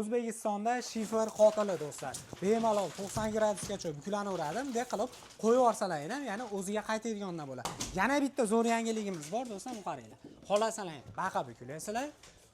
O'zbekistonda shifer qotili, do'stlar. Bemalol 90 gradusgacha buklanaveradi. Bunday qilib qo'yib yuborsalar ham, ya'ni o'ziga qaytadigandan bo'ladi. Yana bitta zo'r yangiligimiz bor, do'stlar, bu qaranglar. Xohlasalar baqa buklaysizlar.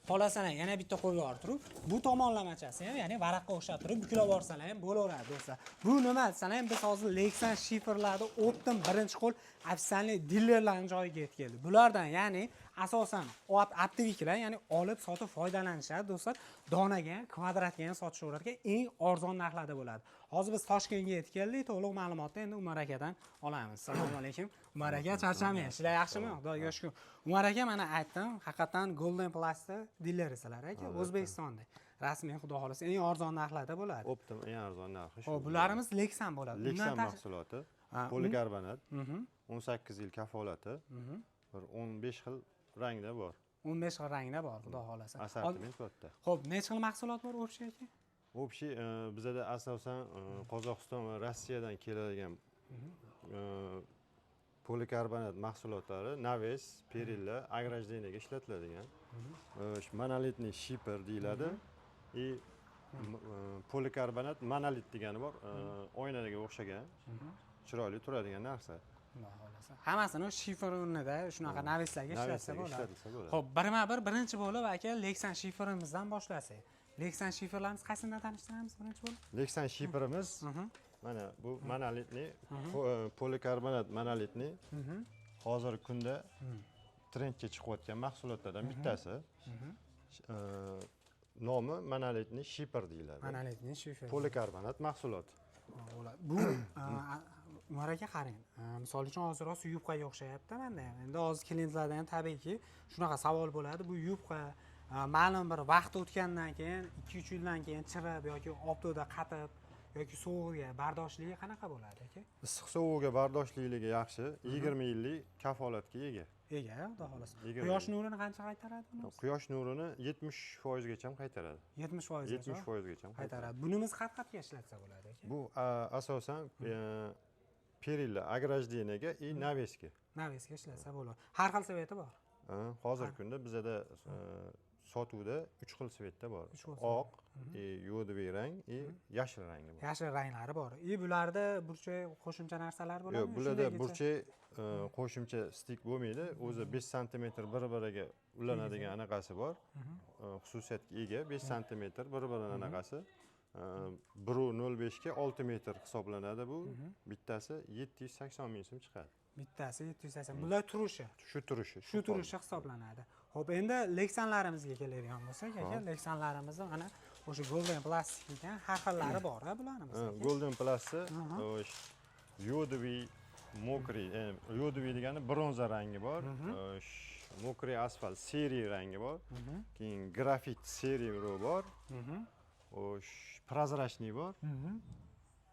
Xohlasalar yana bitta qo'yib yuborib turib, bu tomonlamachasi ham, ya'ni varaqqa o'xshab turib buklab yuborsalar ham bo'laveradi, do'stlar. Bu nima desalar ham, biz hozir Lexan shiferlarni оптом birinchi qo'l официальный dilerlarning joyiga yetib keldi. Bulardan, ya'ni asosan оптовик lar, ya'ni olib sotib foydalanishadi, do'stlar. Donaga ham, kvadratga ham sotishaveradi, eng arzon narxlarda bo'ladi. Hozir biz Toshkentga yetib keldik, to'liq ma'lumotni endi Umar akadan olamiz. Assalomu alaykum. Umar aka, charchamang. Ishlar yaxshimi? Xudoga shukur. Umar aka, mana aytdim, haqiqatan Golden Plus'da dilerisizlar aka, O'zbekistonda. Rasmiy, xudo xohlasa, eng arzon narxlarda bo'ladi. Оптом eng arzon narxi shu. Xo'p, bularimiz Lexan bo'ladi. Undan Lexan mahsuloti. Polikarbonat. 18 yil kafolati. Bir 15 xil rangda bor. 15 xil rangda bor, xudo xohlasa. Assortiment katta. Xo'p, necha xil mahsulot bor общий, aka? Общий bizada asosan Qozog'iston va Rossiyadan keladigan polikarbonat mahsulotlari навес, перила, ограждение ga ishlatiladigan. Shu монолитный shifer deyiladi. И polikarbonat monolit degani bor, oynaga o'xshagan, chiroyli turadigan narsa. Xudo xohlasa. Hammasini shifer o'rnida shunaqa навес larga ishlatsa Навес larga bo'ladi. Ishlatilsa bo'ladi. Xo'p, birma-bir birinchi bo'lib, aka, Lexan shiferimizdan boshlasak. Lexan shiferlarimiz qaysidan tanishtiramiz birinchi bo'lib? Lexan shiferimiz mana bu монолитный polikarbonat монолитный, hozirgi kunda trendga chiqayotgan mahsulotlardan bittasi. Nomi монолитный shifer deyiladi. Монолитный shifer. Polikarbonat mahsulot. Bo'ladi. Bu Umar aka, qarang, misol uchun hozir rosa yupqaga o'xshayapti manda ham. Endi hozir klientlardan ham tabiiyki shunaqa savol bo'ladi. Bu yupqa ma'lum bir vaqt o'tgandan keyin, 2-3 yildan keyin chirib yoki oftobda qatib yoki sovug'iga bardoshligi qanaqa bo'ladi, aka? Issiq sovug'iga bardoshliligi yaxshi, 20 yillik kafolatga ega. Ega, xudo xohlasa. 20 Quyosh yil. nurini qancha qaytaradi buni? Quyosh nurini 70 foizgacha qaytaradi. 70 foizgacha 70 foizgacha qaytaradi. Qaytaradi. Bunimiz qat qatga ishlatsa bo'ladi, aka? Bu asosan перила, ограждение ga и навес ga. Навес ga ishlatsa bo'ladi. Har xil цвет i bor. Ha, hozirgi kunda bizada sotuvda uch xil цвет da bor. Uch xil. Oq, и йодовый rang, и yashil rangi bor. Yashil ranglari bor. И bularda burchak qo'shimcha narsalar bo'ladimi? Yo'q, bularda Shundaygacha? burchak qo'shimcha стык bo'lmaydi. O'zi 5 santimetr bir biriga ulanadigan anaqasi bor. Xususiyatga ega 5 santimetr bir birini anaqasi. 1,05 ga 6 metr hisoblanadi bu. Bittasi 780 ming so'm chiqadi. Bittasi 780. Bular turishi. Shu turishi. Shu turishi hisoblanadi. Xo'p, endi Lexanlarimizga keladigan bo'lsak, aka, Lexanlarimizni mana o'sha Golden plastik ekan, har xillari bor, a bularimiz, aka? Golden Plus'i o'sh йодовый, мокрый, йодовый degani bronza rangi bor. O'sh мокрый asfalt серый rangi bor. Keyin grafit серый bor. O'sh прозрачный bor.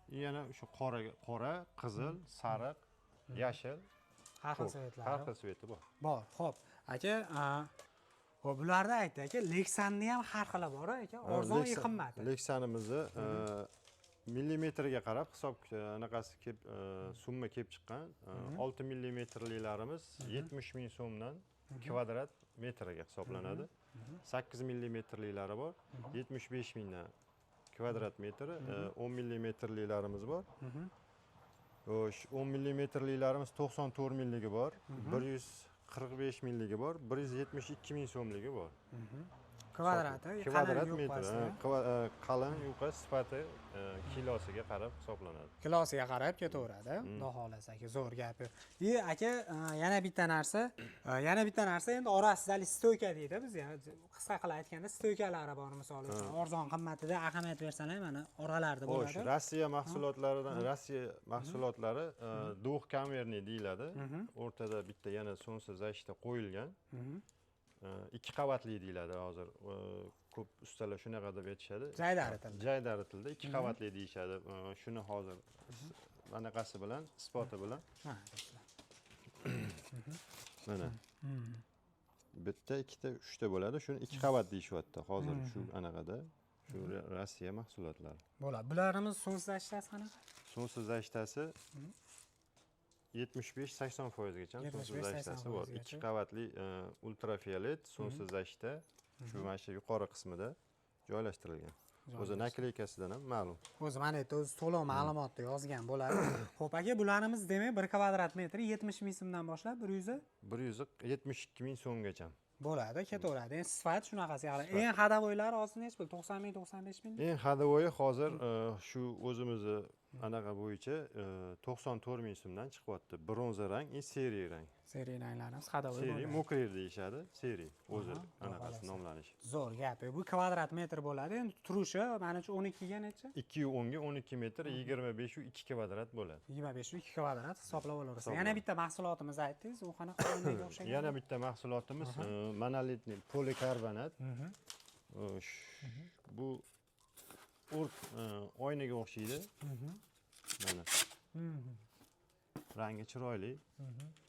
И yana o'sha qora, qora, qizil, sariq, yashil. Har xil Ko'k. цвет lari Har xil цвет i bor. Bor. Xo'p, aka, xo'p, bularda aytdi, aka, Lexanni ham har xili bor, aka, arzon и qimmati. Lexanimizni millimetrga qarab hisob anaqasi kelib summa kelib chiqqan. 6 millimetrlilarimiz 70 ming so'mdan kvadrat metriga hisoblanadi. 8 millimetrlilari bor, 75 mingdan kvadrat metri. 10 millimetrlilarimiz bor. Xo'sh, 10 millimetrlilarimiz 94 mingligi bor, 145 mingligi bor, 172 ming so'mligi bor. Kvadrati, Kvadrat qalin metr, yuqasi. Ha, qalin, yuqa, sifati kilosiga qarab hisoblanadi. Kilosiga qarab ketaveradi, xudo xohlasa, aka, zo'r gap yo'q. И aka, yana bitta narsa, yana bitta narsa, endi orasida hali стойка deydi biz, yana qisqa qilib aytganda стойка lari bor, misol uchun arzon qimmatida ahamiyat bersalar, mana oralarida Xo'sh, bo'ladi. Rossiya mahsulotlaridan, Rossiya mahsulotlari двухкамерный deyiladi. O'rtada bitta yana солнцезащита qo'yilgan. Ikki qavatli deyiladi hozir. Ko'p ustalar shunaqa deb aytishadi. Jaydari tilda. Jaydari tilda ikki qavatli deyishadi. Shuni hozir anaqasi bilan, isboti bilan. Ha, do'stlar. Mana. Bitta, ikkita, uchta bo'ladi. Shuni ikki qavat deyishyapti hozir shu anaqada. Shu Rossiya mahsulotlari. Bo'ladi. Bularimiz солнцезащита si qanaqa? Солнцезащита si 75-80 foizgacha 75-80 солнцезащита si bor. foizgacha. Ikki qavatli ultrafiolet солнцезащита shu mana shu yuqori qismida. Joylashtirilgan. O'zi наклейка sidan ham ma'lum. O'zi mana yerda o'zi to'liq ma'lumotni yozgan bo'ladi. Xo'p, aka, bularimiz demak 1 kvadrat metri 70 ming so'mdan boshlab 100 172 ming so'mgacha. Bo'ladi, ketaveradi. Endi sifat shunaqasi. Ya'ni eng ходовой lari hozir nechi pul? 90 ming, 95 ming? Eng ходовой i hozir shu o'zimizni anaqa bo'yicha 94 ming so'mdan chiqyapti. Bronza rang и серый rang. Серый ranglarimiz ходовой Серый, bo'ladi. Мокрый deyishadi. Серый o'zi anaqasi Xohlasa. Nomlanishi. Zo'r gap. Bu kvadrat metr bo'ladi. Endi turishi manimcha 12 ga necha? 210 ga 12 metr, 25 2 kvadrat bo'ladi. 25 2 kvadrat hisoblab olaverasiz. Hisoblab. Yana bitta mahsulotimizni aytdingiz, u qanaqa, nimaga o'xshagan? Yana bitta mahsulotimiz монолитный polikarbonat. Bu o't oynaga o'xshaydi. Mana. Rangi chiroyli.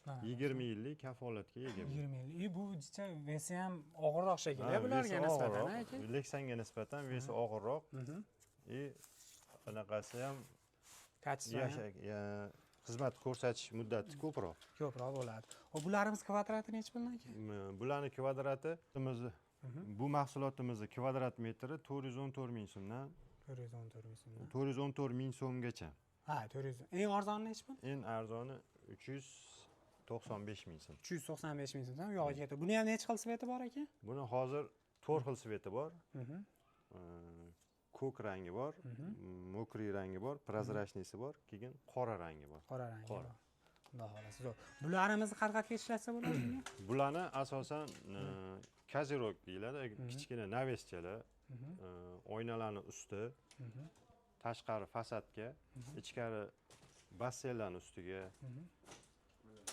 Mana. 20 yillik kafolatga ega bu. 20 yil. И bu jicha вес i ham og'irroq shekilli Ha, bularga вес i nisbatan, og'irroq. Aka. Leksanga nisbatan вес i og'irroq. И anaqasi ham Качество ham xizmat ko'rsatish muddati ko'proq. Ko'proq bo'ladi. Xo'p, bularimiz kvadrati nechi puldan aka? Bularni kvadrati bu mahsulotimizni kvadrat metri 414 ming so'mdan. 414 ming so'mdan. 414 ming so'mgacha. Ha, 400. Eng arzoni nechi pul? Eng arzoni 395 ming so'm. 395 ming so'mdan u yog'iga ketadi. Buni ham nechi xil цвет i bor aka? Buni hozir to'rt xil цвет i bor. Ko'k rangi bor, мокрый rangi bor, прозрачный si bor, keyin qora rangi bor. Qora rangi Qora. bor. Xudo xohlasa, zo'r. Bularimizni qayerga ishlatsa bo'ladi bunga? Bularni asosan козырёк deyiladi, kichkina навес chalar, oynalarni usti, tashqari fasadga, ichkari basseynlarni ustiga,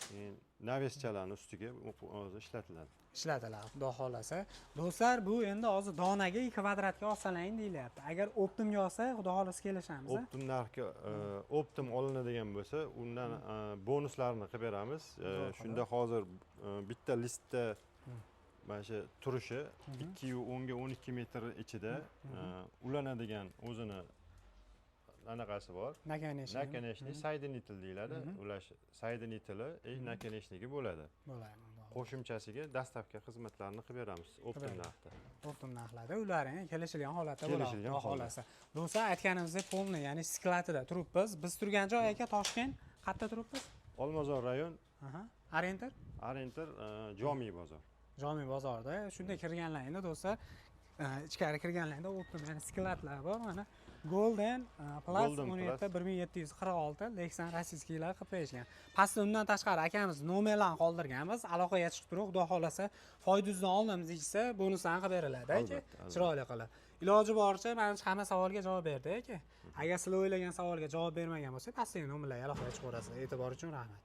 keyin навес chalarni ustiga hozir ishlatiladi. Ishlatiladi, xudo xohlasa. Do'stlar, bu endi hozir donaga kvadratga olsalaring deyilyapti. Agar оптом ga olsa, xudo xohlasa kelishamiz. A? Оптом narxga оптом olinadigan bo'lsa, undan bonuslarni qilib beramiz. Zo'r. Shunda hozir bitta listda mana shu turishi 210 ga 12 metr ichida ulanadigan o'zini anaqasi bor. Наконечник. Наконечник, соединитель deyiladi. Ulash соединитель i и наконечник i bo'ladi. Bo'ladi. Qo'shimchasiga доставка xizmatlarini qilib beramiz оптом Beramiz. Narxda. Оптом narxlarda ularning kelishilgan holatda bo'ladi. Kelishilgan Xudo holda. xohlasa. Do'stlar, aytganimizdek, полный, ya'ni склад ida turibmiz. Biz turgan joy aka Toshkent, qayerda turibmiz? Olmazor rayon. Aha. Orientir? Orientir, Jomiy bozor. Jomiy bozorida. Shunda kirganlaringda do'stlar, ichkari kirganlaringda оптом, ya'ni склад lar bor. Mana Golden Plus. Golden 17 Plus. 1746 Lexan российский lar qilib qo'yishgan. Pastda undan tashqari akamiz nomerlarni qoldirganmiz. Aloqaga chiqib turib, xudo xohlasa, foydasidan olamiz deyishsa, bonuslarni qilib beriladi aka. Albatta, albatta. Chiroyli qilib. Iloji boricha manimcha hamma savolga javob berdi aka. Agar sizlar o'ylagan savolga javob bermagan bo'lsak, pastdagi nomerlarga aloqaga chiqaverasizlar. E'tibor uchun rahmat.